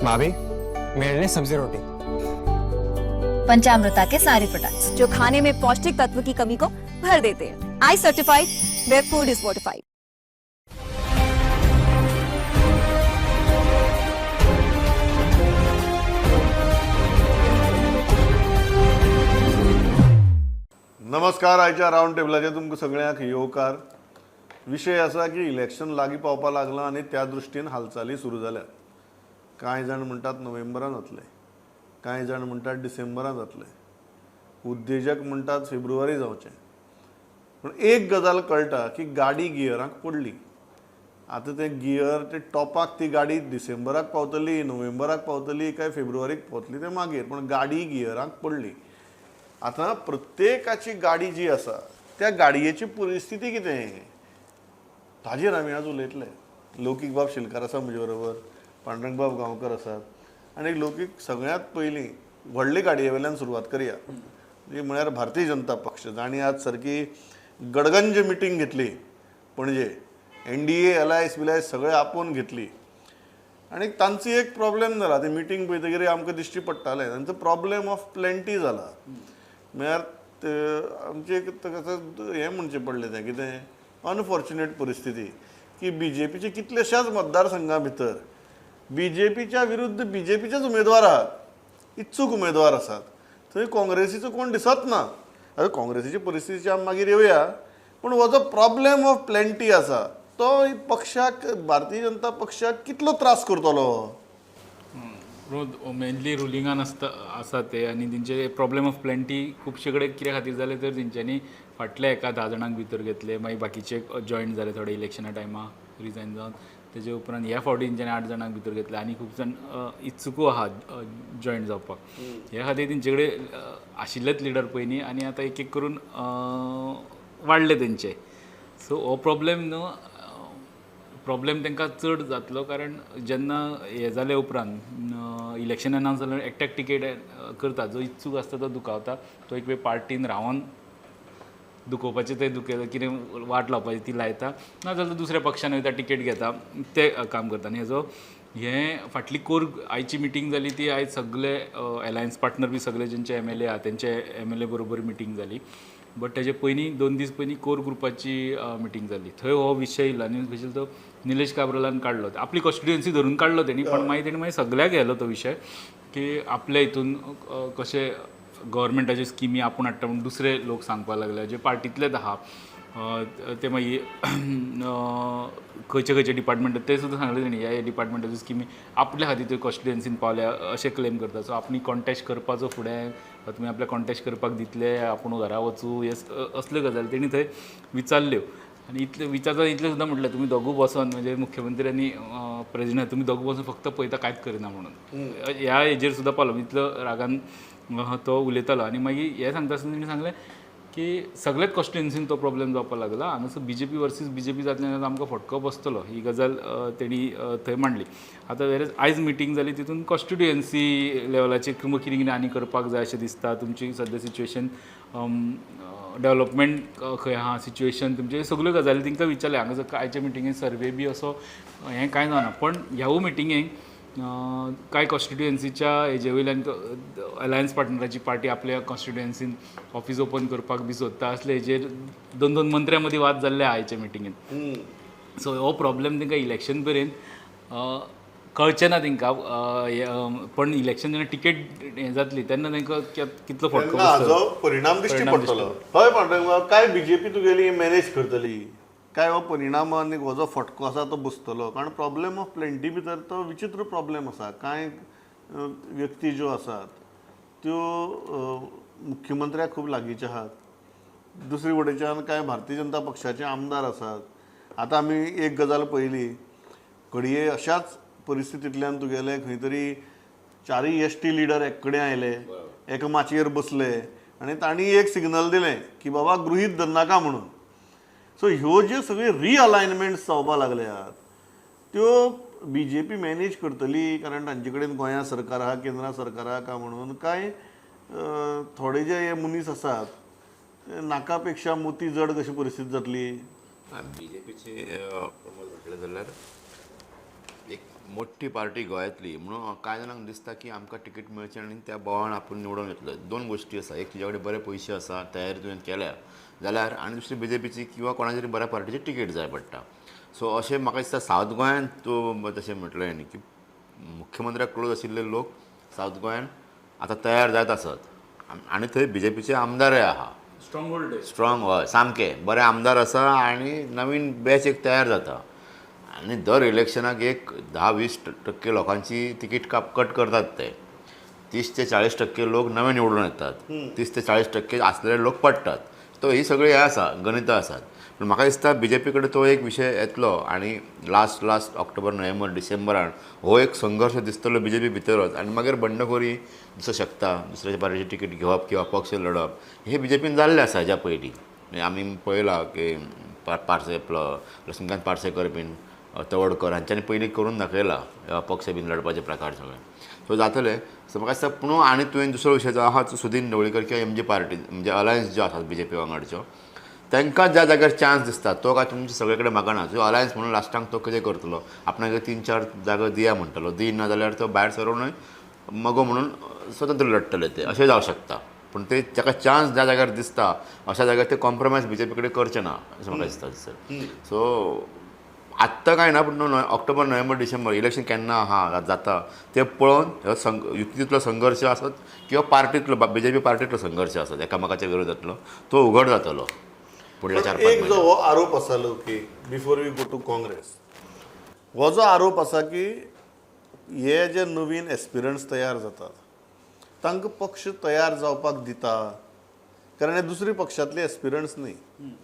भाभी, मेरे लिए सब्जी रोटी। पंचामृता के सारे प्रोडक्ट्स जो खाने में पौष्टिक तत्व की कमी को भर देते हैं। I certified, where food is fortified. नमस्कार, आयच्या रावंड टेबलाचेर तुमकां सगळ्यांक येवकार। विशय आसा की इलेक्शन लागीं पावपाक लागलां आनी त्या दृश्टीन हालचाली सुरू जाल्यात। कांय जाण म्हणटात नोव्हेंबरान जातले, कांय जाण म्हणटात डिसेंबरान जातले, उद्देजक म्हणटात फेब्रुवारी जावचें। पूण एक गजाल कळटा की गाडी गियराक पडली। आतां तें गियर ते टॉपाक ती गाडी डिसेंबराक पावतली, नोव्हेंबराक पावतली काय फेब्रुवारीक पावतली तें मागीर, पूण गाडी गियराक पडली। आतां प्रत्येकाची गाडी जी आसा त्या गाडयेची परिस्थिती कितें ताजेर आमी आज उलयतले। लौकीक बाब शिलकार आसा म्हजे बरोबर, पांडुरंग बाब गांवकर आसात आनी लौकीक सगळ्यांत पयलीं व्हडले गाडये वयल्यान सुरवात करया, जी म्हळ्यार भारतीय जनता पक्ष, जांणी आज सारकी गडगंज मिटींग घेतली पणजे, एनडीए एलायन्स बिलायन्स सगळें आपोवन घेतली। आनी तांचो एक प्रॉब्लेम जाला, ती मिटींग पळयतकीर आमकां दिश्टी पडटालें, तांचो प्रॉब्लेम ऑफ प्लेंटी जाला। म्हळ्यार आमचें एक हें म्हणचें पडलें तें कितें अनफॉर्च्युनेट परिस्थिती की बीजेपीचे कितलेश्याच मतदारसंघा भितर बीजेपीच्या विरुद्ध बीजेपीचेच उमेदवार आहात, इत्सूक उमेदवार आसात, थंय काँग्रेसीचो कोण दिसत ना। आतां काँग्रेसीची परिस्थितीची आमी मागीर येवया, पूण हो जो प्रॉब्लेम ऑफ प्लेंटी आसा तो पक्षाक, भारतीय जनता पक्षाक कितलो त्रास करतलो? मेनली रुलिंगान आसता आसा ते, आनी तेंचे प्रॉब्लेम ऑफ प्लेंटी खुबशे कडेन कित्या खातीर जाले तर तेंच्यांनी फाटल्या एका 10 जाणांक भितर घेतले, मागीर बाकीचे जॉयन जाले थोडे इलेक्शना टायमा रिजायन जावन, तेजे उपरांत ह्या फावटी तेंच्यांनी 8 जाणांक भितर घेतले आनी खूब जाण इत्सुकूय आहा जॉयन जावपाक। ह्या खातीर तेंचे कडेन आशिल्लेच लिडर पयलीं आनी आतां एक एक करून वाडले तेंचे। सो हो प्रॉब्लेम न्हू, प्रॉब्लेम तांकां चड जातलो, कारण जेन्ना हें जाले उपरांत इलेक्शन अनावन्स जालें एकट्याक टिकेट करता, जो इत्सूक आसता तो दुखावता, तो एक वेळ पार्टीन रावन दुखोवपाचें तें दुखयता, कितें वाट लावपाची ती लायता, ना जाल्यार दुसऱ्या पक्षान वयता टिकेट घेता, ते काम करता। आनी हेजो हें फाटली कोर आयची मिटींग जाली ती आयज सगळे एलायन्स पार्टनर बी सगळे जेंचे एमएलए आहा तेंचे एमएलए बरोबर मिटींग जाली, बट तेजे पयलीं 2 दीस पयलीं कोर ग्रुपाची मिटींग जाली, थंय हो विशय येयलो आनी स्पेशल तो निलेश काब्रालान काडलो, आपली कॉन्स्टिट्युएन्सी धरून काडलो तेणी, पण मागीर तेणी मागीर सगळ्याक गेलो तो विशय की आपल्या हितून कशें गव्हर्मेंटाच्यो स्किमी आपूण हाडटा म्हूण दुसरे लोक सांगपाक लागले, जे पार्टींतलेच आहा ते मागीर खंयचे खंयचे डिपार्टमेंट ते सुद्दां सांगले तेणी ह्या डिपार्टमेंटाच्यो स्किमी आपल्या खातीर त्यो कॉन्स्टिट्युएन्सीन पावल्या अशें क्लेम करता। सो आपणी कॉन्टेस्ट करपाचो फुडें तुमी आपल्या कॉन्टेस्ट करपाक दितले, आपूण घरा वचूं, हे असल्यो गजाली तेणी थंय विचारल्यो। आनी इतले विचारता इतलें सुद्दां म्हटलें तुमी दोगूय बसोन, म्हणजे मुख्यमंत्री आनी प्रेजिडेंट तुमी दोगूय बसून फक्त पळयता कांयच करिना म्हणून, ह्या हेजेर सुद्दां पावलो, इतलो रागान तो उलयतालो। आनी मागीर हें सांगता आसतना तेणी सांगलें की सगळ्याच कॉन्स्टिट्युएन्सीन तो प्रॉब्लेम जावपाक लागला, हांगासर बीजेपी वर्सीस बीजेपी जातलें जाल्यार आमकां फटको बसतलो, ही गजाल तेणी थंय मांडली। आतां वेरेज आयज मिटींग जाली तितून कॉन्स्टिट्युएन्सी लेवलाचेर कितें कितें आनी करपाक जाय अशें दिसता, तुमची सद्या सिच्युएशन डेवलपमेंट खंय आहा, सिच्युएशन तुमचे सगळ्यो गजाली तांकां विचारलें। हांगासर आयच्या मिटिंगेन सर्वे बी असो हें कांय जावना, पण ह्यावूय मिटिंगेक कांय कॉन्स्टिट्युएन्सीच्या हेजे वयल्यान अलायन्स पार्टनराची पार्टी आपल्या कॉन्स्टिट्युएन्सीन ऑफीस ओपन करपाक बी सोदता असले हेजेर 2-2 मंत्र्यां मदीं वाद जाल्ले आहा आयच्या मिटिंगेन। सो हो प्रॉब्लेम तांकां इलेक्शन मेरेन कळचें ना तांकां, पण इलेक्शन जेन्ना टिकेट हें जातली तेन्ना तांकां कितलो फटको बसतलो परिणाम दिश्टी पडटलो। हय पांडुरंग, काय बीजेपी तुगेली मॅनेज करतली, काय हो परिणाम आनी हो जो फटको आसा तो बसतलो? कारण प्रॉब्लेम ऑफ प्लेंटी भितर तो विचित्र प्रॉब्लेम आसा। कांय व्यक्ती ज्यो आसात त्यो मुख्यमंत्र्याक खूब लागींच्यो आहात, दुसरे वटेच्यान कांय भारतीय जनता पक्षाचे आमदार आसात। आतां आमी एक गजाल पळयली, घडये अशाच परिस्थितींतल्यान तुगेले खंय तरी 4 एसटी लिडर एक कडेन आयले, एका माचयेर बसले आनी तांणी एक सिग्नल दिलें की बाबा गृहीत धरनाका म्हणून। सो ह्यो ज्यो सगळ्यो रिअलायनमेंट्स जावपाक लागल्यात त्यो बीजेपी मॅनेज करतली, कारण तांचे कडेन गोंया सरकार आहा, केंद्रा सरकार आहा काय म्हणून काय थोडे जे हे मनीस आसात नाका पेक्षा मोती जड कशी परिस्थिती जातली? बीजेपीची म्हटलें जाल्यार एक मोठी पार्टी गोंयांतली म्हणून कांय जाणांक दिसता की आमकां तिकीट मेळचें आनी त्या बोवान आपूण निवडून येतलो. दोन गोश्टी आसा, एक तुज्या कडेन बरे पयशे आसा, तयारी तुवें केल्या जाल्यार, आनी दुसरी बी जे पीची किंवा कोणाची तरी बऱ्या पार्टीची तिकीट जाय पडटा. सो अशें म्हाका दिसता सावथ गोंयान तूं तशें म्हटलें न्ही की मुख्यमंत्र्याक क्लोज आशिल्ले लोक सावथ गोंयान आतां तयार जायत आसत आनी थंय बी जे पीचे आमदारय आहा, स्ट्रॉंग होल्ड, स्ट्रॉंग, हय सामके बरे आमदार आसा आनी नवीन बॅच एक तयार जाता आनी दर इलेक्शनाक एक 10-20% लोकांची तिकीट कट करतात ते. 30 ते 40% लोक नवे निवडून येतात, 30 ते 40% आसलेले लोक पडटात. तो ही सगळी हें आसा, गणितां आसात. पूण म्हाका दिसता बी जे पी कडेन तो एक विशय येतलो आनी लास्ट लास्ट ऑक्टोबर नोव्हेंबर डिसेंबरान हो एक संघर्श दिसतलो बी जे पी भितरच आनी मागीर बंडखोरी दुसरो शकता, दुसऱ्याच्या पार्टीची तिकीट घेवप किंवा पक्ष लढप हे बी जे पीन जाल्लें आसा हेज्या पयलीं. आमी पळयलां की पार्से आपलो लक्ष्मीकांत पार्सेकर बीन तवडकर हांच्यांनी पयलीं करून दाखयला पक्ष बीन लढपाचे प्रकार सगळे. सो जातले. सो म्हाका दिसता पूण आनी तुवें दुसरो विशय जो आहा सुदीन ढवळीकर किंवा एम जी पार्टी म्हणजे अलायन्स ज्यो आसात बी जे पी वांगडच्यो तांकां ज्या जाग्यार चान्स दिसता तो काय तुमचे सगळे कडेन मागना. सो अलायन्स म्हणून लास्टाक तो कितें करतलो, आपणाक 3-4 जागो दिया म्हणटलो, दिना जाल्यार तो भायर सरूनय मगो म्हणून स्वतंत्र लढटले ते, अशें जावं शकता. पूण ते ताका चान्स ज्या जाग्यार दिसता अशा जाग्यार ते कॉम्प्रोमायज बी जे पी कडेन करचे ना अशें म्हाका दिसता सर. सो आत्तां कांय ना, पूण ऑक्टोबर नोव्हेंबर डिसेंबर इलेक्शन केन्ना आहा जाता ते पळोवन हो युतींतलो संघर्श आसत किंवा पार्टींतलो बी जे पी पार्टींतलो संघर्श आसत एकामेकाच्या विरोधांतलो तो उघड जातलो फुडल्या 4-5 एक जो म्हयन्यात. हो आरोप आसालो की before we go to Congress, हो जो आरोप आसा की हे जे नवीन एस्पिरंट्स तयार जातात तांकां पक्ष तयार जावपाक दिता, कारण हे दुसरी पक्षांतले एस्पिरंट्स न्ही,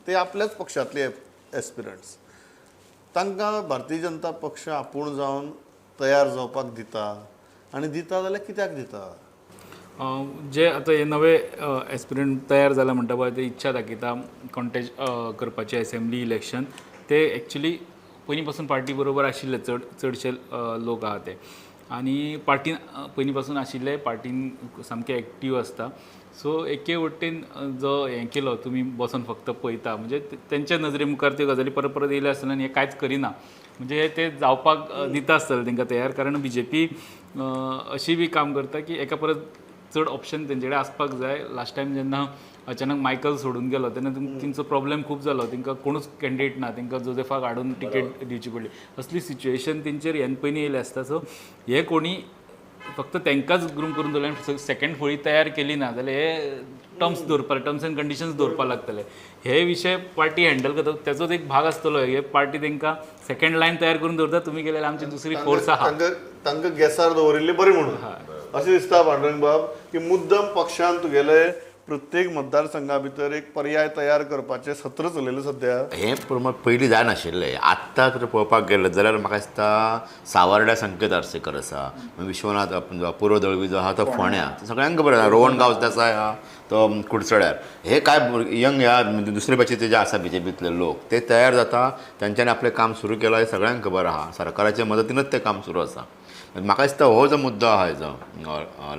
ते आपल्याच पक्षांतले एस्पिरंट्स, तांकां भारतीय जनता पक्ष आपूण जावन तयार जावपाक दिता आनी दिता जाल्यार कित्याक दिता? जे आतां हे नवे एस्पिरंट तयार जाला म्हणटा पळय ते इच्छा दाखयता कॉन्टेस्ट करपाचे एसेंब्ली इलेक्शन, ते एक्चुली पयलीं पासून पार्टी बरोबर आशिल्ले चडशे लोक आहा ते आनी पार्टीन पयलीं पासून आशिल्ले, पार्टीन सामके एक्टीव आसता. सो एके वटेन जो हें केलो तुमी बसोन फक्त पळयता म्हणजे तेंच्या नजरे मुखार त्यो गजाली परत परत येयले आसतना आनी हें कांयच करिना म्हणजे ते जावपाक दिता आसतले तांकां तयार, कारण बी जे पी अशी बी काम करता की एका परत चड ऑप्शन तेंचे कडेन आसपाक जाय. लास्ट टायम जेन्ना अचानक मायकल सोडून गेलो तेन्ना तेंचो प्रॉब्लेम खूब जालो, तांकां कोणूच कॅन्डिडेट ना, तांकां जोजेफाक हाडून तिकेट दिवची पडली, असली सिच्युएशन तेंचेर ह्यान पयलीं येयलें आसता. सो हे कोणी फक्त तांकांच ग्रूम करून दवरले आनी सेकंड फळी तयार केली ना जाल्यार हे टर्म्स दवरपाक, टर्म्स एंड कंडिशन्स दवरपाक लागतले. हे विशय पार्टी हँडल करता तेजोच एक भाग आसतलो. हे पार्टी तांकां सेकंड लायन तयार करून दवरता, तुमी गेल्यार आमची दुसरी फोर्स आहा, तांकां गॅसार दवरिल्ली बरी म्हणून अशें दिसता पांडुरंग बाब की मुद्दम पक्षान तुगेले प्रत्येक मतदारसंघा भितर एक पर्याय तयार करपाचें सत्र चलयलें सद्या. हें प्रमाण पयलीं जायनाशिल्लें. आत्तां तर पळोवपाक गेलें जाल्यार म्हाका दिसता सावर्ड्या संकेत आर्सेकर आसा, विश्वनाथ अपूर्व दळवी जो आहा तो फोंड्या, सगळ्यांक खबर आसा, रोहन गांवस देसाय आहा तो कुडचड्यार. हे कांय यंग ह्या दुसरे बॅचीचे जे आसा बी जे पींतले लोक ते तयार जाता, तांच्यांनी आपलें काम सुरू केलां हें सगळ्यांक खबर आहा, सरकाराच्या मदतीनच तें काम सुरू आसा. म्हाका दिसता हो जो मुद्दो आहा हेजो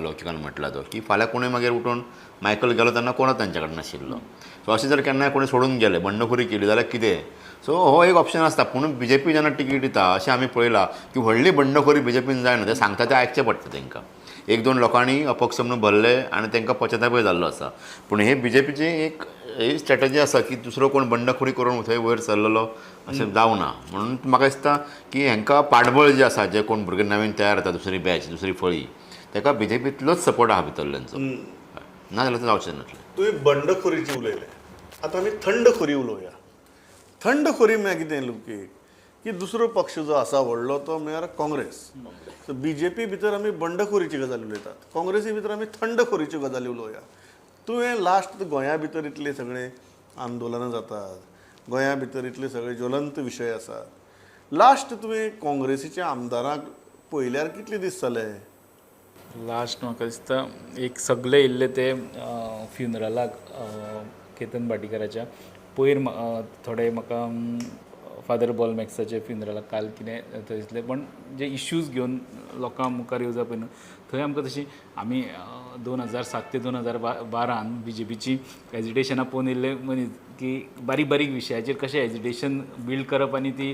लौकिकान म्हटला तो की फाल्यां कोणूय मागीर उठून मायकल गेलो तेन्ना कोणच तांचे कडेन नाशिल्लो. सो अशें जर केन्नाय कोणी सोडून गेले, बंडखोरी केली जाल्यार कितें, सो हो एक ऑप्शन आसता. पूण बी जे पी जेन्ना तिकीट दिता अशें आमी पळयलां की व्हडली बंडखोरी बी जे पीन जायना, तें सांगता तें आयकचें पडटा तांकां. 1-2 लोकांनी अपक्ष म्हणून भरले आनी तांकां पश्चातापय जाल्लो आसा. पूण हे बी जे पीची एक ही स्ट्रेटजी आसा की दुसरो कोण बंडखोरी करून थंय वयर सरलेलो अशें जावना. म्हणून म्हाका दिसता की हांकां पाठबळ जें आसा, जे कोण भुरगे नवीन तयार जाता दुसरी बॅच दुसरी फळी, ताका बी जे पींतलोच सपोर्ट आहा भितरल्यांचो, ना जाल्यार जावचें नासलें. तुवें बंडखोरीची उलयलें, आतां आमी थंडखोरी उलोवया. थंडखोरी म्हळ्यार कितें लौकीक की दुसरो पक्ष जो आसा व्हडलो तो म्हळ्यार Congress. So B J P भितर आमी बंडखोरीची गजाल उलयतात, काँग्रेसी भितर आमी थंडखोरीच्यो गजाली उलोवया. तुवें लास्ट गोंया भितर इतले सगळे आंदोलनां जातात, गोंया भितर इतले सगळे ज्वलंत विशय आसात, लास्ट तुवें काँग्रेसीच्या आमदारांक पळयल्यार कितले दीस जाले? लास्ट म्हाका दिसता एक सगळे येयल्ले ते फ्युनरलाक केतन भाटीकाराच्या पयर थोडे म्हाका फादर बॉलमॅक्साचे फ्युनरलाक काल कितें थंय दिसलें, पण जे इश्यूज घेवन लोकां मुखार येवजा पळय न्हू, थंय आमकां तशी आमी 2007 ते 2012 बीजेपीची एजिटेशनां पळोवन येयल्ले मनीस की बारीक बारीक विशयाचेर कशें एजिटेशन बिल्ड करप आनी ती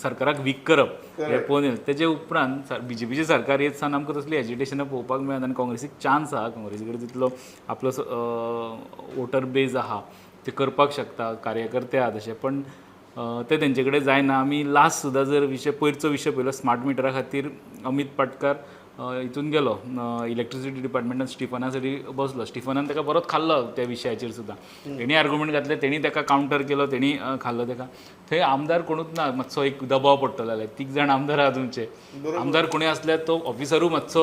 सरकाराक वीक करप हें पळोवन येयलें. तेजे उपरांत बीजेपीचें सरकार येत सावन आमकां तसलीं एजिटेशनां पळोवपाक मेळना आनी काँग्रेसीक चान्स आहा, काँग्रेसी कडेन तितलो आपलो वोटर बेज आहा, ते करपाक शकता, कार्यकर्ते आहा तशे, पण ते तेंचे कडेन जायना. आमी लास्ट सुद्दां जर विशय पयरचो विशय पळयलो, स्मार्ट मिटरा खातीर अमीत पाटकार हितून गेलो, इलेक्ट्रिसिटी डिपार्टमेंटान स्टिफना सरी बसलो, स्टिफनान ताका बरोच खाल्लो त्या विशयाचेर सुद्दां, तेणी आर्गुमेंट घातले, तेणी ताका कावंटर केलो, तेणी खाल्लो ताका. थंय आमदार कोणूच ना, मातसो एक दबाव पडटलो जाल्यार 3 जाण आमदार आहा तुमचे, आमदार कोणूय आसल्यार तो ऑफिसरूय मातसो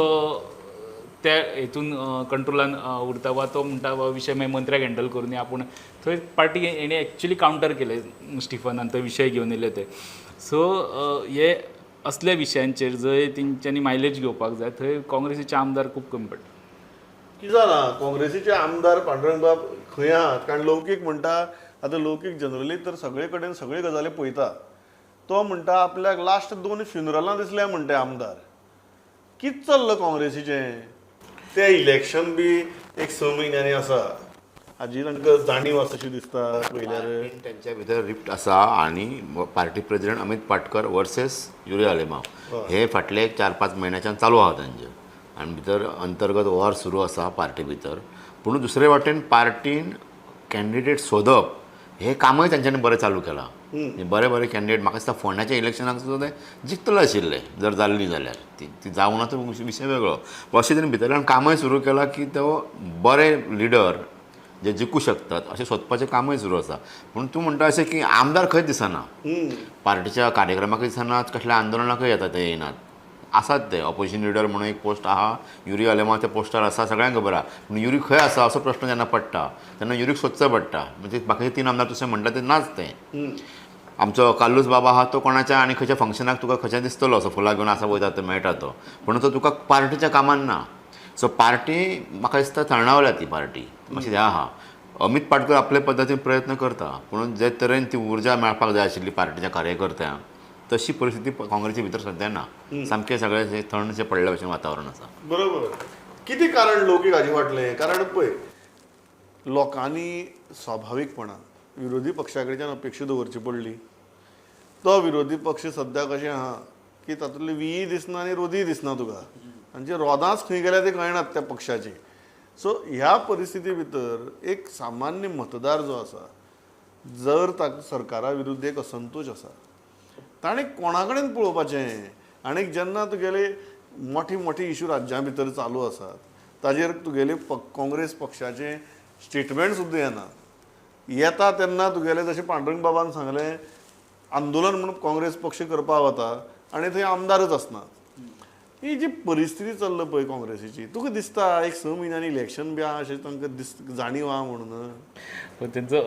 त्या हेतून कंट्रोलान उरता वा तो म्हणटा वा विशय मागीर मंत्र्याक हँडल करून आपूण थंय पार्टी हेणें एक्चुली कावंटर केलें स्टिफनान, तो विशय घेवन येयले ते. सो हे असल्या विशयांचेर जंय तेंच्यांनी मायलेज घेवपाक जाय थंय काँग्रेसीचे आमदार खूब कमी पडटा. कितें जालां काँग्रेसीचे आमदार पांडुरंग बाब खंय आहात? कारण लौकीक म्हणटा आतां लौकीक जनरली तर सगळे कडेन सगळे गजाली पळयता, तो म्हणटा आपल्याक लास्ट 2 फ्युनरलां दिसल्या म्हणटा आमदार. कितें चल्लां काँग्रेसीचें? तें इलेक्शन बी एक 6 म्हयन्यांनी आसा, हाजी तांकां जाणीव आसा अशी दिसता पळयल्यार. त्यांच्या भितर रिफ्ट आसा आनी party president Amit Patkar versus Yuri Alemao हे फाटले 4-5 म्हयन्याच्यान चालू आहा तांचे, आनी भितर अंतर्गत वॉर सुरू आसा पार्टी भितर. पूण दुसरे वाटेन पार्टीन कॅन्डिडेट सोदप हे कामय तांच्यांनी बरें चालू केलां. बरे बरे कॅन्डिडेट म्हाका दिसता फोंड्याच्या इलेक्शनाक सुद्दां ते जिखतले आशिल्ले जर जाल्ली जाल्यार, ती जावना तो विशय वेगळो. अशें तरेन भितरल्यान कामय सुरू केलां की तो बरे लिडर जे जिखू शकतात अशें सोदपाचें कामय सुरू आसा. पूण तूं म्हणटा अशें की आमदार खंयच दिसना, पार्टीच्या कार्यक्रमाकय दिसनात, कसल्या आंदोलनाकय येता ते येयनात. आसात ते ऑपोजिशन लिडर म्हणून एक पोस्ट आहा, युरी आलेमांव त्या पोस्टार आसा, सगळ्यांक खबर आहा. पूण युरी खंय आसा असो प्रश्न जेन्ना पडटा तेन्ना युरीक सोदचो पडटा. म्हणजे बाकीचे 3 आमदार तुसें म्हणटा ते नाच ते. आमचो कार्लूस बाबा आहा तो कोणाच्या आनी खंयच्या फंक्शनाक तुका खंयच्या दिसतलो असो फुलां घेवन आसा वयता तो मेळटा तो, पूण तो तुका पार्टीच्या कामान ना. सो पार्टी म्हाका दिसता थरणावल्या ती पार्टी मातशी ह्या आहा. अमीत पाटकर आपले पद्दतीन प्रयत्न करता, पूण जे तरेन ती उर्जा मेळपाक जाय आशिल्ली पार्टीच्या कार्यकर्त्यांक तशी परिस्थिती काँग्रेसी भितर सद्या ना. सामकें सगळें थंडशें पडल्या भशेन वातावरण आसा. बरोबर. कितें कारण लौकीक हाजें वाटलें? कारण पळय लोकांनी स्वाभावीकपणान विरोधी पक्षा कडच्यान अपेक्षा दवरची पडली. तो विरोधी पक्ष सद्या कशें आहा की तातूंतली वीय दिसना आनी रोदीय दिसना तुका, आनी रोदांच खंय गेल्या ते कळनात त्या पक्षाची. सो ह्या परिस्थिती भितर एक सामान्य मतदार जो आसा, जर ताका सरकारा विरुद्ध एक असंतोश आसा, ताणें कोणा कडेन पळोवपाचें? आनी जेन्ना तुगेले मोठी मोठी इशू राज्यां भितर चालू आसात ताजेर तुगेले काँग्रेस पक्षाचें स्टेटमेंट सुद्दां येना. येता तेन्ना तुगेलें जशें पांडुरंग बाबान सांगलें आंदोलन म्हणून काँग्रेस पक्ष करपाक वता आनी थंय आमदारच आसना. ही जी परिस्थिती चल्ला पळय काँग्रेसीची, तुका दिसता एक 6 म्हयन्यांनी इलेक्शन बी आहा अशें तांकां जाणीव आहा म्हणून? पण तेंचो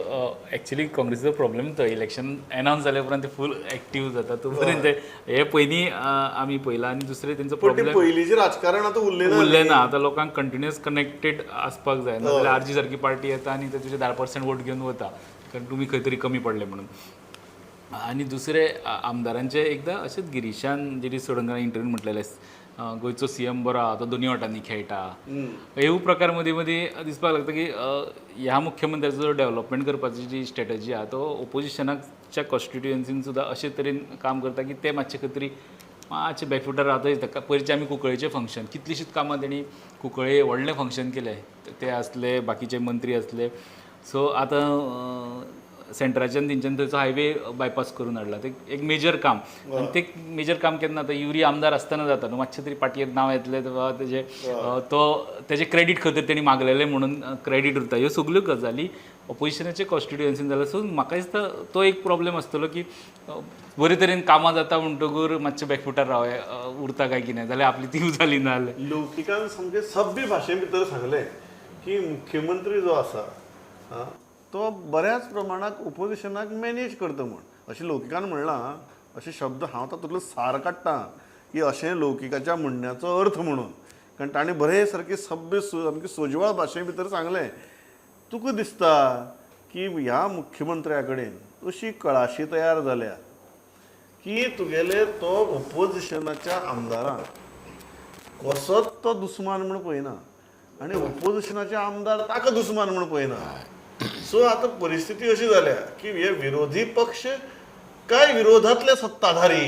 एक्चुली काँग्रेसीचो प्रॉब्लेम तो इलेक्शन एनावन्स जाल्या उपरांत ते फूल एक्टीव जाता, तो पर्यंत हे पयलीं आमी पळयलां. आनी दुसरें तेंचो प्रॉब्लेम पयलींचें राजकारण आतां उरलें ना, उरलें ना. आतां लोकांक कंटिन्युअस कनेक्टेड आसपाक जाय, नाजाल्यार आरजी सारकी पार्टी येता आनी ते तुजे 10% वोट घेवन वता, कारण तुमी खंय तरी कमी पडले म्हणून. आनी दुसरे आमदारांचे एकदां अशेंच गिरीशान गिरीश चोडणकारान इंटरव्यू म्हटलेलें गोंयचो सीएम बरो आहा, तो दोनी वाटांनी खेळटा. हेवूय प्रकार मदीं मदीं दिसपाक लागता की ह्या मुख्यमंत्र्याचो जो डेवलपमेंट करपाची जी स्ट्रेटजी आहा तो ओपोजिशनाच्या कॉन्स्टिट्युएन्सीन सुद्दां अशे तरेन काम करता की ते मातशे खंय तरी मातशे बॅकफुटार रावता दिसता. पयरचें आमी कुंकळेचें फंक्शन कितलींशींच कामां तेणी कुंकळे व्हडलें फंक्शन केलें, ते आसले बाकीचे मंत्री आसले. सो आतां सेंटराच्यान तेंच्यान थंयचो हायवे बायपास करून हाडला, ते एक मेजर काम. आनी ते मेजर काम केन्ना आतां युरी आमदार आसतना जाता न्हू, मातशें तरी पाटयेर नांव येतलें वा तेजें तो तेजें क्रेडीट खंय तरी तेणी मागलेलें म्हणून क्रेडीट उरता. ह्यो सगल्यो गजाली ऑपोजिशनाचे कॉन्स्टिट्युएन्सीन जाल्या. सो म्हाका दिसता तो एक प्रॉब्लेम आसतलो की बरे तरेन कामां जाता म्हणटकूर मातशें बॅकफुटार राव उरता काय कितें जाल्यार आपली ती जाली ना जाल्यार. लौकिकान सामकें सभ्य भाशे भितर सांगलें की मुख्यमंत्री जो आसा तो बऱ्याच प्रमाणात ओपोजिशनाक मॅनेज करता म्हूण अशें लौकिकान म्हणलां. अशे शब्द हांव तातूंतलो सार काडटा की अशें लौकिकाच्या म्हणण्याचो अर्थ म्हणून, कारण ताणें बरे सारके सभ्य सामकें सोजवळ भाशे भितर सांगलें. तुका दिसता की ह्या मुख्यमंत्र्या कडेन अशी कळाशी तयार जाल्या की तुगेले तो ओपोजिशनाच्या आमदारांक कसोच तो दुस्मान म्हूण पळयना आनी ओपोजिशनाचे आमदार ताका दुस्मान म्हूण पळयना. सो आतां परिस्थिती अशी जाल्या की हे विरोधी पक्ष काय विरोधातले सत्ताधारी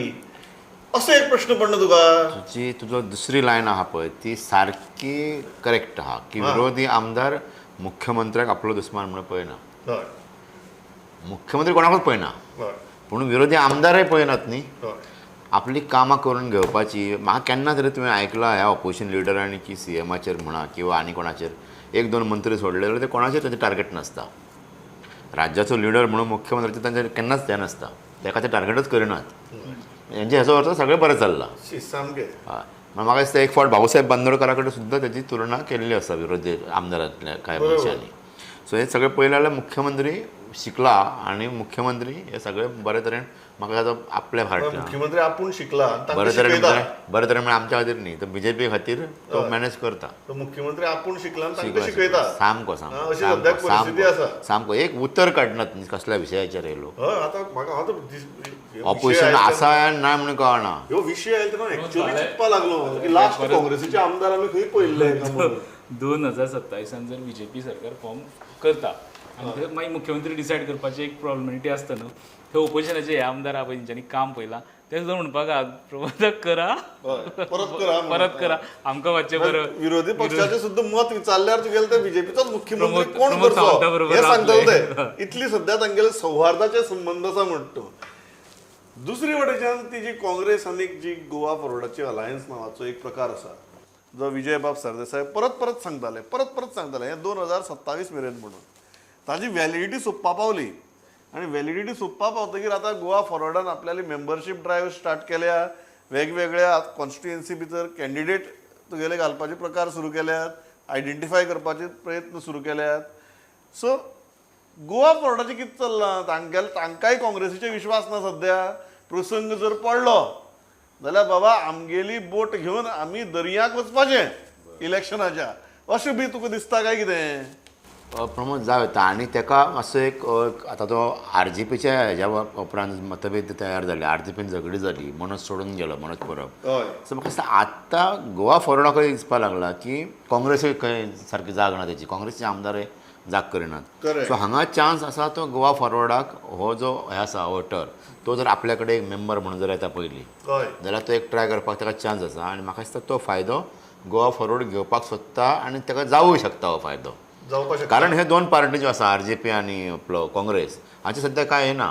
असो एक प्रश्न पडना तुका. तुजी तुजो दुसरी लायन आहा पळय ती सारकी करेक्ट आहा की विरोधी आमदार मुख्यमंत्र्याक आपलो दुस्मान म्हणून पळयना. हय, मुख्यमंत्री कोणाकूच पळयना, पूण विरोधी आमदारय पळयनात न्ही. आपली कामां करून घेवपाची. म्हाका केन्ना तरी तुवें आयकलां ह्या ऑपोजिशन लिडरांनी की सी एमाचेर म्हणा किंवा आनी कोणाचेर एक दोन मंत्री सोडले जाल्यार ते कोणाचेर तांचें टार्गेट नासता. राज्याचो लिडर म्हणून मुख्यमंत्र्याचें तांचें केन्नाच तें नासता, ताका ते टार्गेटच करिनात. हेंचे हेचो अर्थ सगळें बरें चल्लां. सामकें. हय, म्हाका दिसता एक फावट भाऊसाहेब बांदोडकरा कडेन सुद्दां तेजी तुलना केल्ली आसा विरोधी आमदारांतल्या कांय मनशांनी. सो हें सगळें पळयलें जाल्यार मुख्यमंत्री शिकला आनी मुख्यमंत्री हे सगळें बरे तरेन म्हाका आतां आपल्या फाटल्यान मुख्यमंत्री आपूण शिकला, बरे तरेन बरे तरेन म्हळ्यार आमच्या खातीर न्ही, तर बीजेपी खातीर तो मॅनेज करता. मुख्यमंत्री आपूण शिकला तांकां शिकयता. सामको सामको अशी सद्याक परिस्थिती आसा. सामको एक उतर काडनात न्ही कसल्या विशयाचेर हे लोक. हय, आतां म्हाका आतां ऑपोजिशन आसा ना म्हणून कळना. ह्यो विशय आयले तेन्ना एक्चुअली चिंतपा लागलो की लास्ट काँग्रेसीचे आमदार आमी खंय पळयल्ले. 2027 जर बीजेपी सरकार फॉर्म करता आनी मागीर मुख्यमंत्री डिसायड करपाची एक प्रॉब्लेमिटी आसता न्हू, ते ओपोजिशनाचे हे आमदार आहा पळय तेंच्यांनी काम पळयलां ते सुद्दां म्हणपाक आहा प्रबोधक करा, परत करा आमकां मातशें बरं. विरोधी पक्षाचे सुद्दां मत विचारल्यार तुगेले ते बीजेपीचोच मुख्यमंत्री कोण करचो हें सांगतले ते. इतली सद्या तांगेले सौहार्दाचे संबंद आसा म्हणटा तूं. दुसरी वटेच्यान ती जी काँग्रेस आनी जी गोवा फॉरवर्डाची अलायन्स नांवाचो एक प्रकार आसा जो विजयबाब सरदेसाय परत परत सांगताले, परत परत सांगताले हें 2027 मेरेन म्हणून ताजी व्हॅलिडिटी सोंपपा पावली. आनी व्हॅलिडिटी सोंपपा पावतकीर आतां गोवा फॉरवर्डान आपल्याली मेंबरशीप ड्रायव्ह स्टार्ट केल्या, वेगवेगळ्या कॉन्स्टिट्युएन्सी भितर कॅन्डिडेट तुगेले घालपाचे प्रकार सुरू केल्यात, आयडेंटिफाय करपाचे प्रयत्न सुरू केल्यात. सो गोवा फॉरवर्डाचें कितें चल्लां तांगेले, तांकांय काँग्रेसीचेर विश्वास ना सद्या. प्रसंग जर पडलो जाल्यार बाबा आमगेली बोट घेवन आमी दर्याक वचपाचें इलेक्शनाच्या, अशें बी तुका दिसता काय कितें? प्रमोद जावं येता. आनी ताका मातसो एक आतां तो आरजीपीच्या हेज्या उपरांत मतभेद तयार जाले, आरजीपीन झगडी जाली, मनोज सोडून गेलो, मनोज परब. सो म्हाका दिसता आतां गोवा फॉरवर्डाकय दिसपाक लागला की काँग्रेसूय खंय सारकी जाग ना तेची, काँग्रेसचे आमदारय जाग करिनात. सो हांगा चान्स आसा तो गोवा फॉरवर्डाक हो जो हे आसा वोटर तो जर आपल्या कडेन एक मेंबर म्हणून जर येता पयलीं जाल्यार तो एक ट्राय करपाक ताका चान्स आसा. आनी म्हाका दिसता तो फायदो गोवा फॉरवर्ड घेवपाक सोदता आनी ताका जावूंक शकता हो फायदो. कारण हे दोन पार्टी ज्यो आसा आरजीपी आनी आपलो काँग्रेस हांचे सद्या कांय ना.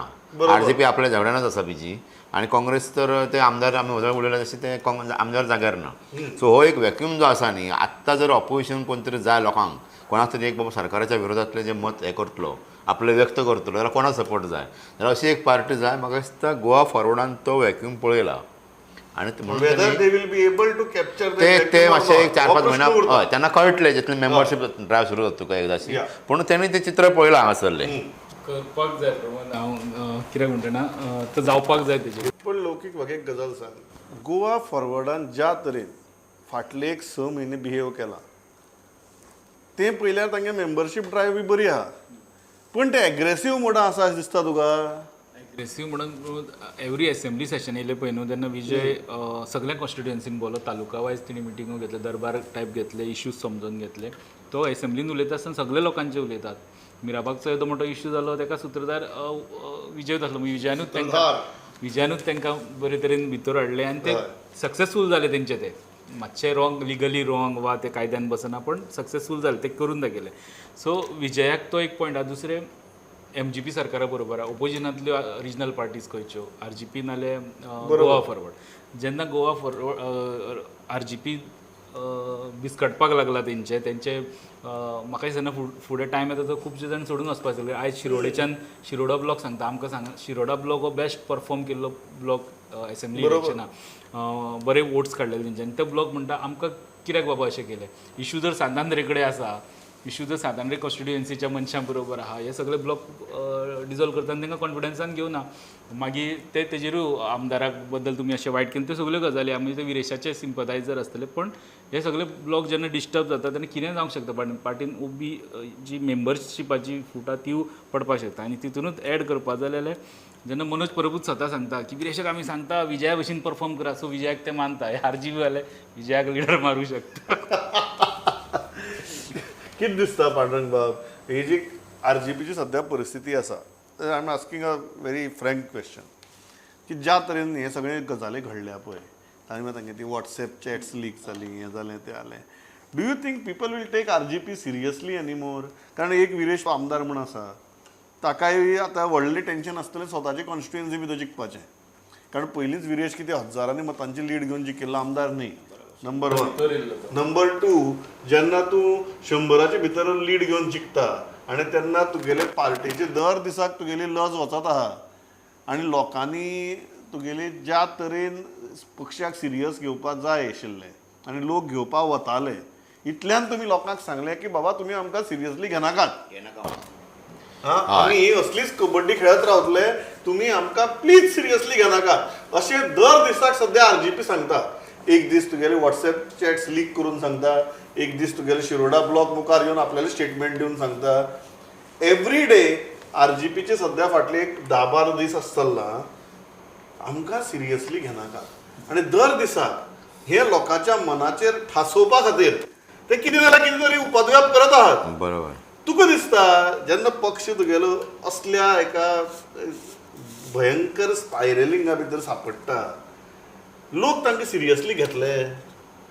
आरजीपी आपल्या झगड्यानच आसा बिजी आनी काँग्रेस तर ते आमदार आमी वजळ उलयले तशें ते आमदार जाग्यार ना. सो हो एक वॅक्यूम जो आसा न्ही, आत्तां जर ऑपोजिशन कोण तरी जाय लोकांक, कोणाक तरी एक बाबा सरकाराच्या विरोधांतलें जें मत हें करतलो, आपलें व्यक्त करतलो जाल्यार कोणाक सपोर्ट जाय, जाल्यार अशी एक पार्टी जाय. म्हाका दिसता गोवा फॉरवर्डान तो वॅक्यूम पळयला आनी ते मातशे एक 4-5 म्हयना हय त्यांना कळटलें जितलें मेंबरशीप ड्रायव्ह सुरू जाता तुका एकदाची, पूण तेणी तें चित्र पळयलां हांगासरलें. करपाक जाय प्रमोद, हांव कित्याक म्हणटा ना तो जावपाक जाय तेजेर. पण लौकीक म्हाका एक गजाल सांग, गोवा फॉरवर्डान ज्या तरेन फाटले एक 6 म्हयने बिहेव केला तें पळयल्यार तांगे मेंबरशीप ड्रायव्ह बी बरी आहा, पूण ते एग्रेसीव मोडा आसा अशें दिसता तुका? एग्रेसीव म्हणून एवरी असेंब्ली सेशन येयलें पळय न्हू तेन्ना विजय सगळ्या कॉन्स्टिट्युएन्सीन बोलो, तालुका वायज तेणी मिटिंगो घेतले, दरबार टायप घेतले, इश्यूज समजून घेतले. तो एसेंब्लीन उलयता आसतना सगळे लोकांचे उलयतात. मिराबागचो येदो मोठो इश्यू जालो ताका सुत्रधार विजयूच आसलो, विजयानूच तांकां बरे तरेन भितर हाडले आनी ते सक्सेसफूल जाले. तेंचे ते मातशे रॉंग, लिगली रॉंग वा ते कायद्यान बसना, पण सक्सेसफूल जाले, ते करून दाखयले. सो विजयाक तो एक पॉयंट आहा. दुसरें एमजीपी सरकारा बरोबर आहा, ओपोजिशनांतल्यो रिजनल पार्टीज खंयच्यो, आरजीपी नाल्यार गोवा फॉरवर्ड. जेन्ना गोवा फॉरवर्ड आरजीपी बिस्कटपाक लागला तेंचे तेंचे म्हाका दिसना फुडें टायम येता तो खुबशे जाण सोडून वचपाक लागले. आयज शिरोडेच्यान शिरोडा ब्लॉक सांगता आमकां, सांगा शिरोडा ब्लॉक हो बेस्ट परफॉर्म केल्लो ब्लॉक एसेंब्ली इलेक्शनाक, बरे वोट्स काडलेले तेंच्यानी. ते ब्लॉक म्हणटा आमकां कित्याक बाबा अशें केलें, इशू जर सांतांद्रे कडेन आसा इशू जर सातांड्रे कॉन्स्टिट्युएन्सीच्या मनशां बरोबर आहा, हे सगळे ब्लॉक डिजॉल्व करता आनी तांकां कॉन्फिडन्सान घेवना. मागीर ते तेजेरूय आमदाराक बद्दल तुमी अशें वायट केलें, त्यो सगल्यो गजाली आहा. म्हणजे ते विरेशाचे सिंपथायजर आसतले, पण हे सगळे ब्लॉक जेन्ना डिस्टर्ब जाता तेन्ना कितें जावंक शकता, पण पार्टीन उबी जी मेंबरशिपाची फूट आहा ती पडपाक शकता. आनी तितूनच एड करपा जाय जाल्यार जेन्ना मनोज परबूच स्वता सांगता की विरेशाक आमी सांगता विजया भशेन परफॉर्म करा, सो विजयाक ते मानता, हे आर जी बी वाले विजयाक लिडर मारूं शकता. कितें दिसता पांडुरंग बाब, ही जी आर जी पीची सद्या परिस्थिती आसा, I am asking a very frank question, की ज्या तरेन हे सगळे गजाली घडल्या पळय, आनी मागीर तांगे ती वॉट्सएप चॅट्स लीक जाली, हें जालें तें जालें, do you think people will take R G P seriously anymore? कारण एक विरेश आमदार म्हूण आसा, ताकाय आतां व्हडलें टेंशन आसतलें स्वताचे कॉन्स्टिट्युएन्सी भितर जिखपाचें, कारण पयलींच विरेश कितें हजारांनी मतांची लीड घेवन जिखिल्लो आमदार न्ही, नंबर 1. नंबर 2, जेन्ना तूं 100 भितर लीड घेवन जिखता आनी तेन्ना तुगेले पार्टेचे दर दिसाक तुगेली लज वचत आहा आनी लोकांनी तुगेली ज्या तरेन पक्षाक सिरियस घेवपाक जाय आशिल्लें आनी लोक घेवपाक वताले, इतल्यान तुमी लोकांक सांगलें की बाबा तुमी आमकां सिरियसली घेनाकात, आमी ही असलीच कबड्डी खेळत रावतले, तुमी आमकां प्लीज सिरियसली घेनाकात, अशें दर दिसाक सद्या आर जी पी सांगता. एक दीस तुगेले वॉट्सएप चॅट्स लीक करून सांगता, एक दीस तुगेले शिरोडा ब्लॉक मुखार येवन आपल्याले स्टेटमेंट दिवन सांगता. एवरी डे आर जी पीचे सद्या फाटले एक 10-12 दीस आसा चल्ला, आमकां सिरियसली घेनाकात, आनी दर दिसाक हे लोकांच्या मनाचेर ठासोवपा खातीर ते कितें जाल्यार कितें तरी उपद्व्याप करत आहात. बरोबर. तुका दिसता जेन्ना पक्ष तुगेलो असल्या एका भयंकर स्पायरलिंगा भितर सापडटा, लोक तांकां सिरियसली घेतले?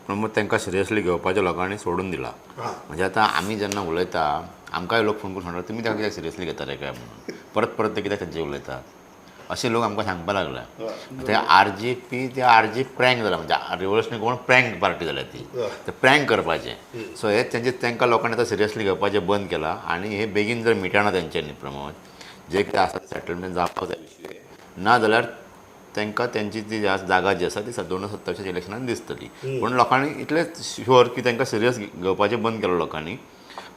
पूण मग तांकां सिरियसली घेवपाचें लोकांनी सोडून दिलां. म्हणजे आतां आमी जेन्ना उलयता आमकांय लोक फोन करून सांगता तुमी तांकां कित्याक सिरियसली घेता रे काय म्हणून, परत परत ते कित्याक तांचे उलयतात अशे लोक आमकां सांगपाक लागले. ते आर जी पी ते आर जी प्रँक जाला, म्हणजे रिव्होल्युशनरी कोण प्रँक पार्टी जाल्या ती, ते प्रँक करपाचें. सो हे तेंचे तांकां लोकांनी आतां सिरियसली घेवपाचें बंद केलां आनी हे बेगीन जर मिटना तेंच्यांनी प्रमोद जे कितें आसा सेटलमेंट जावपाक जाय, ना जाल्यार तांकां तेंची ती जागा जी आसा ती 2027 इलेक्शनान दिसतली. पूण लोकांनी इतलेंच शुअर की तांकां सिरियस घेवपाचें बंद केलां लोकांनी,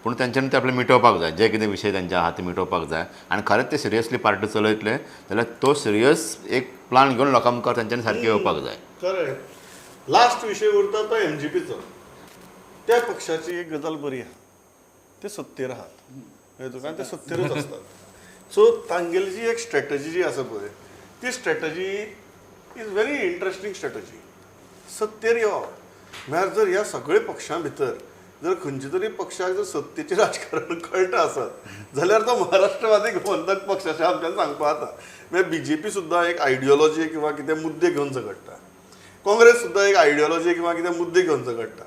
पूण तेंच्यांनी ते आपलें मिटोवपाक जाय, जे कितें विशय तेंचे आहा ते मिटोवपाक जाय आनी खरेंच ते सिरियसली पार्टी चलयतले जाल्यार तो सिरियस एक प्लान घेवन लोकां मुखार तेंच्यांनी सारकें येवपाक जाय. करेक्ट. लास्ट विशय उरता तो एम जी पीचो. त्या पक्षाची एक गजाल बरी आहा, ते सत्तेर आहात, कारण ते सत्तेरूच आसतात. सो तांगेली जी एक स्ट्रेटजी जी आसा पळय, ती strategy is very interesting strategy. सत्तेर येवप म्हळ्यार जर ह्या सगळे पक्षां भितर जर खंयच्या तरी पक्षाक जर सत्तेचें राजकारण कळटा आसत जाल्यार तो महाराष्ट्रवादी गोमंतक पक्ष अशें आमच्यान सांगपा जाता. म्हळ्यार बी जे पी सुद्दां एक आयडियोलॉजी किंवा कितें मुद्दे घेवन झगडटा, काँग्रेस सुद्दां एक आयडियोलॉजी किंवा कितें मुद्दे घेवन झगडटा,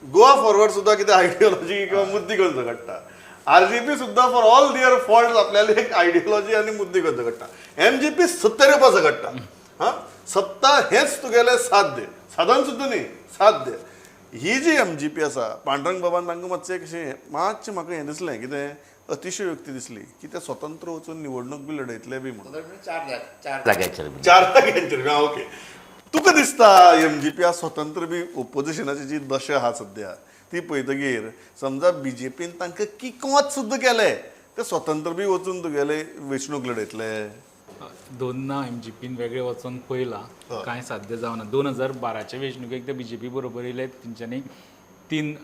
गोवा फॉरवर्ड सुद्दां कितें आयडियोलॉजी किंवा मुद्दे घेवन झगडटा, आर जी पी सुद्दां फॉर ऑल their fault आपल्याला एक आयडियोलॉजी आनी मुद्दे घेवन झगडटा, एम जी पी सत्तेर येवपा झगडटा. हां, सत्ता हेंच तुगेलें साध्य, साधन सुद्दां न्ही, साध्य. ही जी एम जी पी आसा, पांडुरंग बाबान तांकां मातशें कशें मातशें म्हाका हें दिसलें कितें अतिशयोक्ती दिसली की ते स्वतंत्र वचून निवडणूक बी लढयतले बी म्हणून 4 जाग्यांचेर, 4 जाग्यांचेर. हां, ओके. तुका दिसता एम जी पी आज स्वतंत्र बी ओपोजिशनाची जी दशा आहा सद्या ती पळयतगीर समजा बी जे पीन तांकां किकोत सुद्दां केलें, ते स्वतंत्र बी वचून तुगेले वेंचणूक लढयतले? दोनदा एम जी पीन वेगळे वचोन पळयलां, कांय साध्य जावना. 2012 वेंचणुकेक ते बी जे पी बरोबर येयले, तेंच्यांनी 3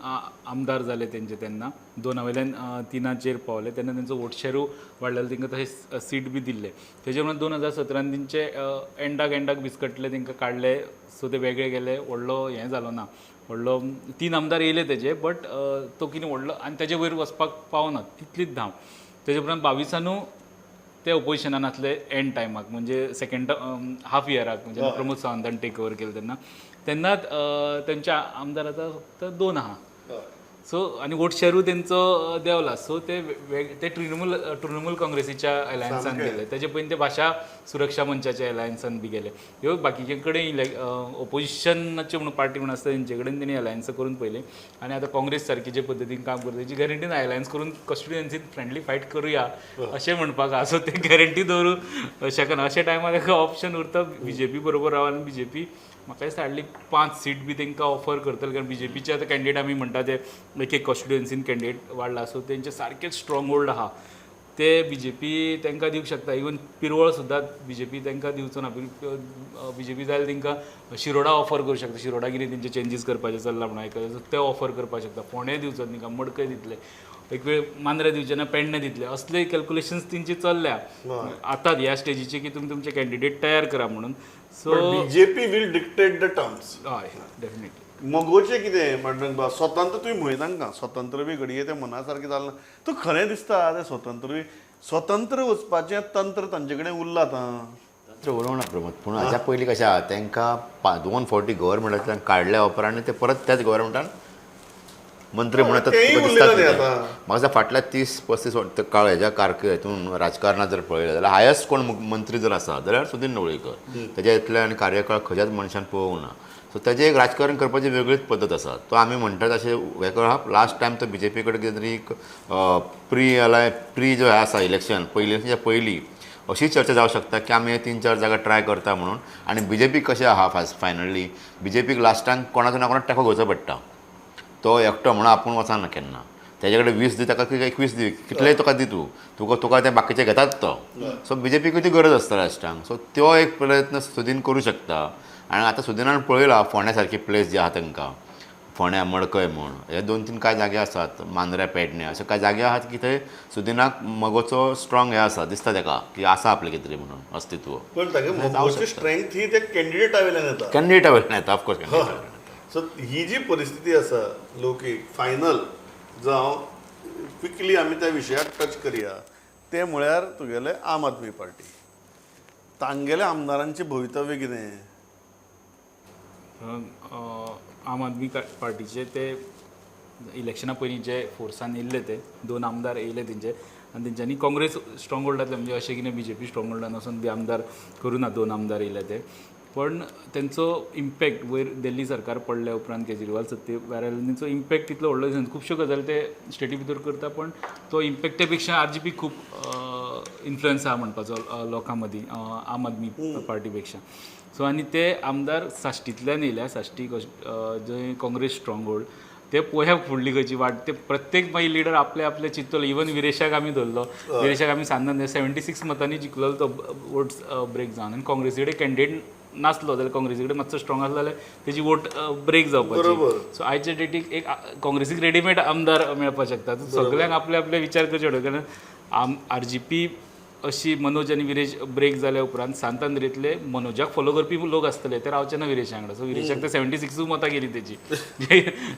आमदार जाले तेंचे तेन्ना, 2 वयल्यान 3 पावले, तेन्ना तेंचो वोट शेरूय वाडलेलो, तेंकां तशें सीट बी दिल्ले. तेजे उपरांत 2017 तेंचे एंडाक एंडाक बिस्कटले, तेंकां काडले, सो ते वेगळे गेले, व्हडलो हें जालो ना, व्हडलो 3 आमदार येयले तेजे, बट तो कितें व्हडलो आनी तेजे वयर वचपाक पावना तितलीच धांव. तेजे उपरांत 22 ते ओपोजिशनान आसले एंड टायमाक, म्हणजे सेकेंड हाफ इयराक, म्हणजे प्रमोद सावंतान टेक ओवर केलें तेन्ना, तेन्ना तेंच्या आमदार आतां फक्त 2 आहा. सो आनी वोट शेरूय तेंचो देंवला. सो ते ते तृणमूल काँग्रेसीच्या अलायन्सान गेले, तेजे पयलीं ते भाशा सुरक्षा मंचाच्या अलायन्सान बी गेले. ह्यो बाकीचे कडेन ओपोजिशनाचे म्हणून पार्टी म्हणून आसता तेंचे कडेन तेणी अलायन्स करून पळयलें आनी आतां काँग्रेस सारकी जे पद्दतीन काम करता तेजी गॅरंटी ना, अलायन्स करून कॉन्स्टिट्युएन्सीन फ्रेंडली फायट करुया अशें म्हणपाक आहा. सो ते गॅरंटी दवरूं शकना. अशा टायमार ताका ऑप्शन उरता बी जे पी बरोबर राव आनी बी जे पी म्हाका दिसता हाडली 5 सीट बी तांकां ऑफर करतले, कारण बीजेपीचे आतां कॅन्डिडेट आमी म्हणटा ते एक एक कॉन्स्टिट्युएन्सीन कॅन्डिडेट वाडला, सो तेंचे सारकेच स्ट्रॉंग होल्ड आहा, ते बीजेपी तांकां दिवंक शकता. इवन पिरवळ सुद्दां बीजेपी तांकां दिवचो ना, बीजेपी जाल्यार तांकां शिरोडा ऑफर करूं शकता, शिरोडा कितें तेंचे चेंजीस करपाचें चल्लां म्हणून आयकलां, सो ते ऑफर करपाक शकता. फोंडे दिवचो तांकां, मडकय दितले, एक वेळ मांद्रे दिवचे ना, पेडणे दितले, असले कॅल्क्युलेशन्स तेंची चल्ल्या आतां ह्या स्टेजीचे की तुमी तुमचे कॅन्डिडेट तयार करा म्हणून. So BJP will dictate the terms. हय, डेफिनेटली. मगोचें कितें पांडुरंग, स्वतंत्र तुवें म्हणलें तांकां, स्वतंत्र बी घडये तें मना सारकें जालें ना, तूं खरें दिसता तें स्वतंत्र बी स्वतंत्र वचपाचें तंत्र तांचे कडेन उरलां आतां. तंत्र उलोवंक ना प्रमोद, पूण हाच्या पयलीं कशें आहा, तांकां 2 फावटी गव्हर्मेंटांतल्यान काडल्या उपरांत ते परत त्याच गव्हर्मेंटान मंत्री म्हणून दिसतात. म्हाका दिसता फाटल्या 30-35 काळ हेज्या कारकीर्द हितून राजकारणात जर पळयलें जाल्यार हायस्ट कोण मंत्री जर आसा जाल्यार सुदीन ढवळीकर, तेज्या इतले आनी कार्यकाळ खंयच्याच मनशान पळोवंक ना. सो तेजें एक राजकारण करपाची वेगळीच पद्दत आसा. तो आमी म्हणटात अशें हें करप, लास्ट टायम तो बीजेपी कडेन कितें तरी एक प्री जो आसा इलेक्शन पयलीं पयलीं अशी चर्चा जावं शकता की आमी हे 3-4 जागा ट्राय करता म्हणून. आनी बीजेपी कशें आहा फायनली बीजेपीक लास्टाक कोणाचो ना कोणाक तेंको घेवचो पडटा, तो एकटो म्हणून आपूण वचना केन्ना, तेजे कडेन 20 दी ताका 21 दी, कितलेय तुका दी, तूं तुका तुका ते बाकीचे घेतात तो. सो बीजेपीकूय ती गरज आसता लास्टाक. सो तो एक प्रयत्न सुदीन करूं शकता. आनी आतां सुदिनान पळयला फोंड्या सारकी प्लेस जी आहा तांकां, फोंड्या मडकय म्हूण हे 2-3 कांय जागे आसात, मांद्र्या पेडणे अशे कांय जागे आहात की थंय सुदिनाक मगोचो स्ट्रॉंग हे आसा, दिसता ताका की आसा आपलें कितें तरी म्हणून अस्तित्व. पण तागे मगोची स्ट्रेंथ ही ते कॅन्डिडेटा वयल्यान येता, कॅन्डिडेटा वयल्यान येता, ऑफकोर्स. सो ही जी परिस्थिती आसा लौकीक फायनल जावं क्विकली आमी त्या विशयाक टच करया, तें म्हळ्यार तुगेले आम आदमी पार्टी, तांगेले आमदारांचें भवितव्य कितें? आम आदमी पार्टीचे ते इलेक्शना पयलीं जे फोर्सान येयल्ले ते 2 आमदार येयले तेंचे, आनी तेंच्यांनी काँग्रेस स्ट्रॉंग होल्डांतले, म्हणजे अशें कितें बीजेपी स्ट्रॉंग होल्डान वचून बी आमदार करूं ना, 2 आमदार येयले ते, पण तेंचो इम्पॅक्ट वयर दिल्ली सरकार पडल्या उपरांत केजरीवाल सत्ते भायर आयले, तेंचो इम्पॅक्ट तितलो व्हडलो दिसना. खुबश्यो गजाली ते स्टेटी भितर करता, पण तो इम्पॅक्ट त्या पेक्षा आर जी पी खूब इन्फ्लुयन्स आहा म्हणपाचो लोकां मदीं आम आदमी पार्टी पेक्षा. सो आनी ते आमदार साश्टींतल्यान येयल्या, साश्टी जंय काँग्रेस स्ट्रॉंग होल्ड, ते पोया फुडली खंयची वाट, ते प्रत्येक मागीर लिडर आपले आपले चिंततलो. इवन विरेशाक आमी धरलो, विरेशाक आमी सांगना 76 मतांनी जिखलेलो तो वोट्स ब्रेक जावन, आनी काँग्रेसी कडेन कॅन्डिडेट नासलो जाल्यार काँग्रेसी कडेन मातसो स्ट्रॉंग आसलो जाल्यार तेजी वोट ब्रेक जावपाची. सो आयच्या डेटीक एक काँग्रेसीक रेडीमेड आमदार मेळपाक शकता. सगळ्यांक आपले आपले विचार करचे पडटा, कारण आर जी पी अशी मनोज आनी विरेश ब्रेक जाल्या उपरांत सांत आंद्रेंतले मनोजाक फॉलो करपी लोक आसतले, ते रावचे ना विरेशा वांगडा. सो विरेशाक ते 76 मतां गेली तेजी,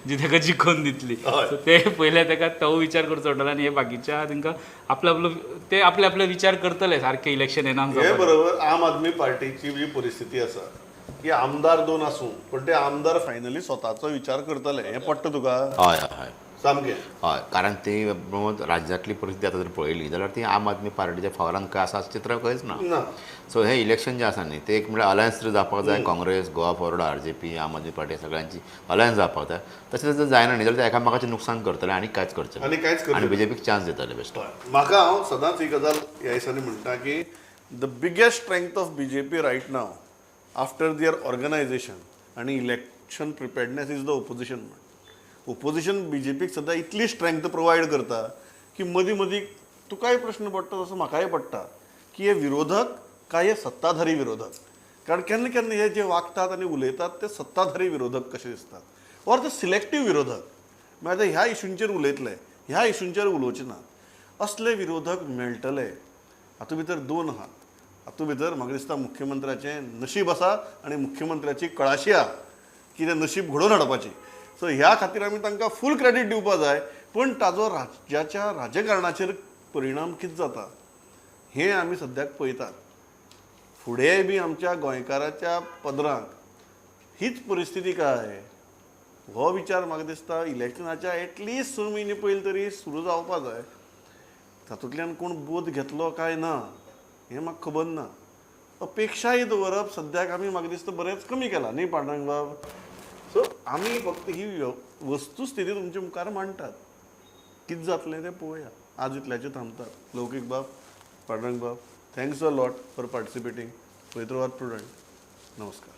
जी ताका जिखोवन दितली. सो ते पयले ताका तो विचार करचो पडटलो, आनी हे बाकीच्या तांकां आपलो आपलो ते आपले आपले विचार करतले सारके इलेक्शन येना. हे बरोबर आम आदमी पार्टीची जी परिस्थिती आसा की आमदार 2 आसूं पण ते आमदार फायनली स्वताचो विचार करतले, हें पडटा तुका? हय हय सामकें. हय, कारण ती प्रमोद राज्यांतली परिस्थिती आतां जर पळयली जाल्यार ती आम आदमी पार्टीच्या फावरान खंय आसा चित्र खंयच ना. सो हें इलेक्शन जें आसा न्ही तें एक म्हळ्यार अलायन्स तरी जावपाक जाय, Congress, Goa Forward, R J P, Aam Aadmi party सगळ्यांची अलायन्स जावपाक जाय. तशें जर जायना न्ही जाल्यार ते एकामेकाचें नुकसान करतले आनी कांयच करचें आनी कांयच करचें आनी बीजेपीक चान्स दितले बेश्टो. म्हाका हांव सदांच ही गजाल ह्या दिसांनी म्हणटा की the biggest strength of BJP right now after their organisation आनी election preparedness is the opposition. Opposition बीजेपीक सद्या इतली स्ट्रेंथ प्रोवायड करता की मदीं मदीं तुकाय प्रश्न पडटा तसो म्हाकाय पडटा की हे विरोधक काय हे सत्ताधारी विरोधक, कारण केन्ना केन्ना हे जे वागतात आनी उलयतात ते सत्ताधारी विरोधक कशे दिसतात ऑर ते सिलेक्टीव विरोधक, म्हळ्यार ह्या इशूंचेर उलयतले ह्या इशूंचेर उलोवचे नात, असले विरोधक मेळटले. हातूंत भितर 2 आहात, हातूंत भितर म्हाका दिसता मुख्यमंत्र्याचें नशीब आसा आनी मुख्यमंत्र्याची कळाशी आहा की तें नशीब घडोवन हाडपाची. सो ह्या खातीर आमी तांकां फूल क्रेडीट दिवपा जाय, पण ताजो राज्याच्या राजकारणाचेर परिणाम कितें जाता हें आमी सद्याक पळयतात. फुडें बी आमच्या गोंयकाराच्या पदरांत हीच परिस्थिती काय हो विचार म्हाका दिसता इलेक्शनाच्या एटलिस्ट 6 म्हयने पयलीं तरी सुरू जावपा जाय. तातूंतल्यान कोण बोध घेतलो काय ना हें म्हाका खबर ना. अपेक्षाय दवरप सद्याक आमी म्हाका दिसता बरेंच कमी केलां न्ही पांडुरंग बाब. सो आमी फक्त ही वस्तुस्थिती तुमचे मुखार मांडटात, कितें जातलें तें पळोवया. आज इतल्याचेर थांबतात. लौकीक बाब, पांडुरंग बाब, thanks a lot for participating. पवित्र वाद प्रुडंट, नमस्कार.